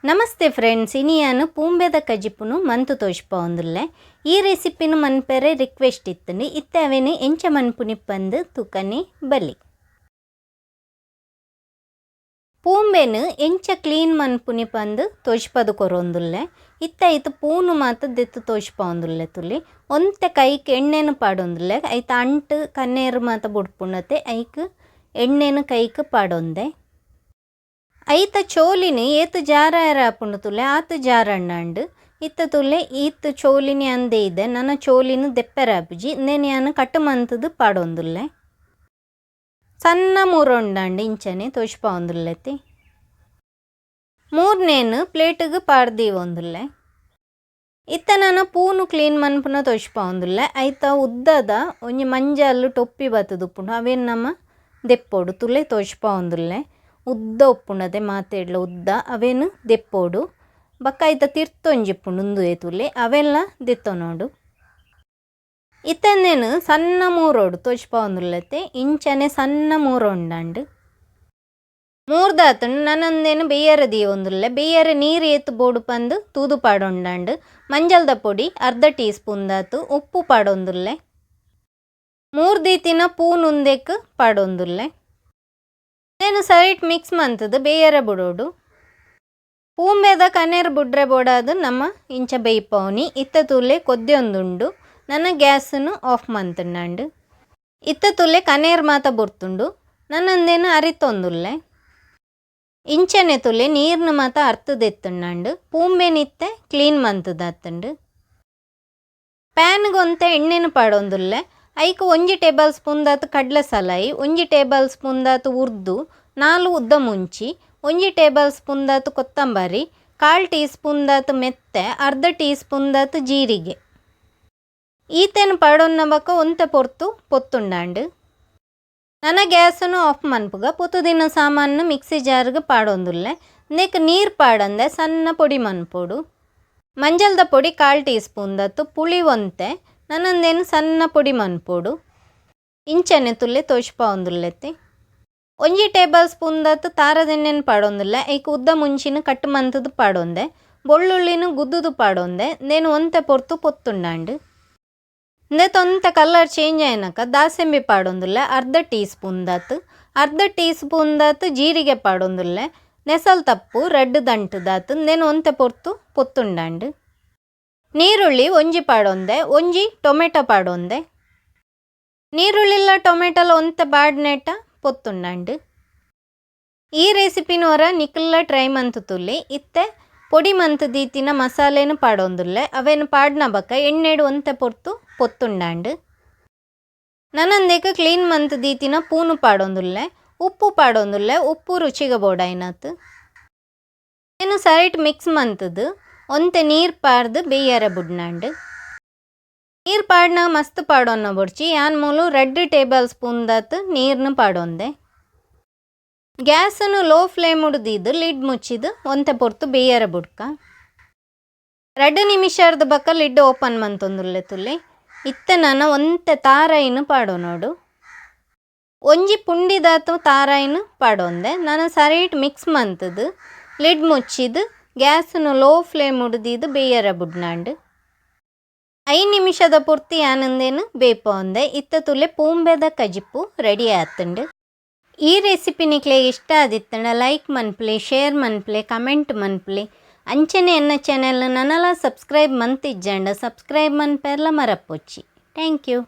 Namaste friends, ಇನಿಯಾನು ಪೂಂಬೆದ ಕಜಿಪುನು ಮಂತು ತೋಜ್ಪಾವೊಂದುಲ್ಲೆ. ಈ ರೆಸಿಪಿನು ಮನ್ಪೆರೆ request ಇತ್ತುಂಡು. ಇತ್ತೆ ಅವೆನು ಎಂಚ ಮನ್ಪುನಿಪ್ಪಂದು ತೂಕನೆ ಬಲಿ. ಪೂಂಬೆನು ಎಂಚ ಕ್ಲೀನ್ ಮನ್ಪುನಿಪಂದು ತೋಜ್ಪದು ಕೊರೊಂದುಲ್ಲೆ. ಇತ್ತೆ ಐತ ಪೂನು ಮಾತ ದೆತ್ತು ತೋಜ್ಪಾವೊಂದುಲ್ಲೆ ತುಲಿ. ಒಂತೆ ಕೈಕ್ ಎಣ್ಣೆನು ಪಾಡೊಂದುಲ್ಲೆ. ಐತ ಅಂಟು ಕನ್ನೇರು ಮಾತ ಬುಡ್ಪುಂಡತೆ, ಐಕ್ ಎಣ್ಣೆನು ಕೈಕ್ ಪಾಡೊಂದೆ. ಐತ ಚೋಲಿನಿ ಏತ್ ಜಾರ ಆಪುಂಡು ತುಲೆ ಆತ್ ಜಾರಣ್ಣಂಡು. ಇತ್ತ ತುಲೆ ಈತ್ ಚೋಲಿನಿ ಅಂದೇ ಇದೆ, ನನ ಚೋಲಿನ ದೆಪ್ಪೆರ ಆಪುಜಿ. ಇಂದೆನ್ ಯಾನ್ ಕಟ್ ಮಂತುದು ಪಾಡೊಂದುಲ್ಲೆ. ಸಣ್ಣ ಮೂರೊಂಡಾಂಡು ಇಂಚನೆ ತೋಜ್ಪಾವೊಂದುಲ್ಲೆತಿ. ಮೂರನೇನು ಪ್ಲೇಟಿಗೆ ಪಾಡ್ದೀವೊಂದುಲ್ಲೆ. ಇತ್ತ ನನ ಪೂನು ಕ್ಲೀನ್ ಮನ್ಪುನ ತೋಜ್ಪಾವೊಂದುಲ್ಲೆ. ಐತ ಉದ್ದದ ಒಂಜಿ ಮಂಜಲ್ ಟೊಪ್ಪಿ ಬತ್ತುದುಪ್ಪುಂಡು, ಅವೇನು ನಮ ದೆಪ್ಪೊಡು. ತುಲೆ ತೋಜ್ಪಾವೊಂದುಲ್ಲೆ. ಉದ್ದ ಉಪ್ಪುಂಡತೆ ಮಾತೆಡ್ಲ ಉದ್ದ, ಅವೇನು ದೆಪ್ಪೊಡು. ಬೊಕ್ಕ ಐತ ತಿರ್ತೊಂಜಿ ಉಪ್ಪುಂಡು ಉಂದುವೇ ತುಲೆ, ಅವೆಲ್ಲ ದೆತ್ತೊನೊಡು. ಇತ್ತಂದೇನು ಸಣ್ಣ ಮೂರೋಡು ತೋಜ್ಪಾವೊಂದುಲ್ಲೆತೆ. ಇಂಚನೆ ಸಣ್ಣ ಮೂರೊಂಡಾಂಡು. ಮೂರ್ದಾತುಂಡು. ನನಂದೇನು ಬೇಯರ ದೀವೊಂದುಲ್ಲೆ. ಬೇಯರ ನೀರು ಏತ್ ಬೋಡು ಪಂದು ತೂದು ಪಾಡೊಂಡಾಂಡು. ಮಂಜಲ್ದ ಪೊಡಿ ಅರ್ಧ ಟೀ ಸ್ಪೂನ್ ದಾತು, ಉಪ್ಪು ಪಾಡೊಂದುಲ್ಲೆ. ಮೂರ್ದೀತಿನ ಪೂನುಂದೆಕ್ ಪಾಡೊಂದುಲ್ಲೆ. ನೇನು ಸರಿಟ್ ಮಿಕ್ಸ್ ಮಂತುದು ಬೇಯರ ಬುಡೋಡು. ಪೂಂಬೆದ ಕನೇರು ಬುಡ್ರೆ ಬೋಡಾದು ನಮ್ಮ ಇಂಚ ಬೇಯ್ಪವನಿ. ಇತ್ತ ತೂಲೆ ಕೊದ್ಯೊಂದುಂಡು. ನನ ಗ್ಯಾಸನ್ನು ಆಫ್ ಮಂತುಂಡಾಂಡು. ಇತ್ತ ತೂಲೆ ಕನೇರು ಮಾತ ಬುರ್ತುಂಡು. ನನ್ನಂದೇನು ಅರಿತೊಂದುಲ್ಲೆ. ಇಂಚನೆ ತುಲೆ ನೀರ್ನ ಮಾತ ಅರ್ತದೆತ್ತುಂಡಾಂಡು. ಪೂಂಬೆನಿತ್ತೆ ಕ್ಲೀನ್ ಮಂತುದಾತುಂಡು. ಪ್ಯಾನ್ಗೆ ಒಂತೆ ಎಣ್ಣೆನು ಪಾಡೊಂದುಲ್ಲೆ. ಐಕ್ 1 ಟೇಬಲ್ ಸ್ಪೂನ್ ದಾತು ಕಡಲೆ ಸಲಾಯಿ, 1 ಟೇಬಲ್ ಸ್ಪೂನ್ ದಾತು ಉರ್ದು, 4 ಉದ್ದ ಮುಂಚಿ, 1 ಟೇಬಲ್ ಸ್ಪೂನ್ ದಾತು ಕೊತ್ತಂಬರಿ, 1/4 ಟೀ ಸ್ಪೂನ್ ದಾತು ಮೆತ್ತೆ, ಅರ್ಧ ಟೀ ಸ್ಪೂನ್ ದಾತು ಜೀರಿಗೆ. ಈತೆನು ಪಾಡೊನ್ನ ಬೊಕ್ಕ ಒಂತೆ ಪೊರ್ತು ಪೊತ್ತುಂಡಾಂಡು. ನನ ಗ್ಯಾಸನ್ನು ಆಫ್ ಮನ್ಪುಗ. ಪೊತ್ತುದಿನ ಸಾಮಾನು ಮಿಕ್ಸಿ ಜಾರ್ಗೆ ಪಾಡೊಂದುಲ್ಲೆ. ಇಂದೆಕ್ ನೀರು ಪಾಡಂದೆ ಸಣ್ಣ ಪೊಡಿ ಮನ್ಪೊಡು. ಮಂಜಲ್ದ ಪೊಡಿ 1/4 ಟೀ ಸ್ಪೂನ್ ದಾತು, ಪುಳಿ ಒಂತೆ, ನನಂದೇನು ಸಣ್ಣ ಪೊಡಿ ಮನ್ಪೊಡು. ಇಂಚನೆ ತುಲ್ಲೆ ತೋಜ್ಪಾವೊಂದುಲ್ಲೆತೆ. 1 ಟೇಬಲ್ ಸ್ಪೂನ್ ದಾತು ತಾರದೆಣ್ಣೆನು ಪಾಡೊಂದುಲ್ಲೆ. ಐಕ್ ಉದ್ದ ಮುಂಚಿನ ಕಟ್ ಮಂತುದು ಪಾಡೊಂದೆ. ಬೊಳ್ಳುಳ್ಳಿನ ಗುದ್ದುದು ಪಾಡೊಂದೆ. ನೇನು ಒಂತೆ ಪೊರ್ತು ಪೊತ್ತುಂಡಾಂಡು. ಇಂದೆತ ಒಂತೆ ಕಲರ್ ಚೇಂಜ್ ಆಯಿನಕ ದಾಸೆಂಬಿ ಪಾಡೊಂದುಲ್ಲೆ ಅರ್ಧ ಟೀ ಸ್ಪೂನ್ ದಾತು, ಅರ್ಧ ಟೀ ಸ್ಪೂನ್ ದಾತು ಜೀರಿಗೆ ಪಾಡೊಂದುಲ್ಲೆ, ನೆಸಲ್ ತಪ್ಪು ರಡ್ಡು ದಂಟು ದಾತು. ನೇನು ಒಂತೆ ಪೊರ್ತು ಪೊತ್ತುಂಡಾಂಡು. ನೀರುಳ್ಳಿ 1 ಪಾಡೊಂದೆ, 1 ಟೊಮೆಟೊ ಪಾಡೊಂದೆ. ನೀರುಳ್ಳಿಲ ಟೊಮೆಟೊಲ ಒಂತೆ ಬಾಡ್ನೇಟ ಪೊತ್ತುಂಡಾಂಡು. ಈ ರೆಸಿಪಿನ ಹೊರ ನಿಕಲ್ಲ ಟ್ರೈ ಮಂತು ತುಲಿ. ಇತ್ತೆ ಪೊಡಿ ಮಂತು ದೀತಿನ ಮಸಾಲೆನು ಪಾಡೊಂದುಲ್ಲೆ. ಅವೇನು ಪಾಡ್ನ ಬಕ್ಕ ಎಣ್ಣೆಡು ಒಂತೆ ಪೊರ್ತು ಪೊತ್ತುಂಡಾಂಡು. ನನಂದೇಕ ಕ್ಲೀನ್ ಮಂತು ದೀತಿನ ಪೂನು ಪಾಡೊಂದುಲ್ಲೆ. ಉಪ್ಪು ಪಾಡೊಂದುಲ್ಲೆ. ಉಪ್ಪು ರುಚಿಗೆ ಬೋಡಾಯ್ನಾತು. ಏನು ಸರಿಟ್ ಮಿಕ್ಸ್ ಮಂತುದು ಒಂತೆ ನೀರು ಪಾಡ್ದು ಬೇಯರ ಬುಡ್ನಾಂಡು. ನೀರು ಪಾಡ್ನ ಮಸ್ತ್ ಪಾಡೊನ್ನ ಬೊಡ್ಚಿ. ಯಾನ್ ಮೂಲು 2 ಟೇಬಲ್ ಸ್ಪೂನ್ ದಾತು ನೀರ್ನು ಪಾಡೊಂದೆ. ಗ್ಯಾಸನ್ನು ಲೋ ಫ್ಲೇಮ್ ಉಡ್ದಿದ್ದು ಲಿಡ್ ಮುಚ್ಚಿದ್ದು ಒಂತೆ ಪೊರ್ತು ಬೇಯರ ಬುಡ್ಕ. 2 ನಿಮಿಷದ ಬಕ್ಕ ಲಿಡ್ ಓಪನ್ ಮಂತೊಂದುಲ್ಲೆ ತುಲೆ. ಇತ್ತೆ ನಾನು ಒಂತೆ ತಾರಾಯಿನ ಪಾಡೋ ನೋಡು. 1 ಪುಂಡಿದಾತು ತಾರಾಯಿನ ಪಾಡೊಂದೆ. ನಾನು ಸರಿಟ್ ಮಿಕ್ಸ್ ಮಂತುದು ಲಿಡ್ ಮುಚ್ಚಿದ್ದು ಗ್ಯಾಸನ್ನು ಲೋ ಫ್ಲೇಮ್ ಉಡ್ದಿದ್ದು ಬೇಯರ ಬುಡ್ನಾಂಡು. 5 ನಿಮಿಷದ ಪೂರ್ತಿ ಆನಂದೇನು ಬೇಪೊಂದೆ. ಇತ್ತ ತುಲೆ ಪೂಂಬೆದ ಕಜಿಪು ರೆಡಿ ಆತುಂಡು. ಈ ರೆಸಿಪಿ ನಿಕ್ಲೆ ಇಷ್ಟ ಆದಿತ್ತಂಡ ಲೈಕ್ ಮನ್ಪ್ಲೆ, ಶೇರ್ ಮನ್ಪ್ಲೆ, ಕಮೆಂಟ್ ಮನ್ಪ್ಲೆ. ಅಂಚನೆ ಎನ್ನ ಚಾನೆಲ್ ನನಲ ಸಬ್ಸ್ಕ್ರೈಬ್ ಮಂತಿಜ್ಜಂಡ ಸಬ್ಸ್ಕ್ರೈಬ್ ಮನ್ಪೆರ್ಲ ಮರಪೊಚ್ಚಿ. Thank you.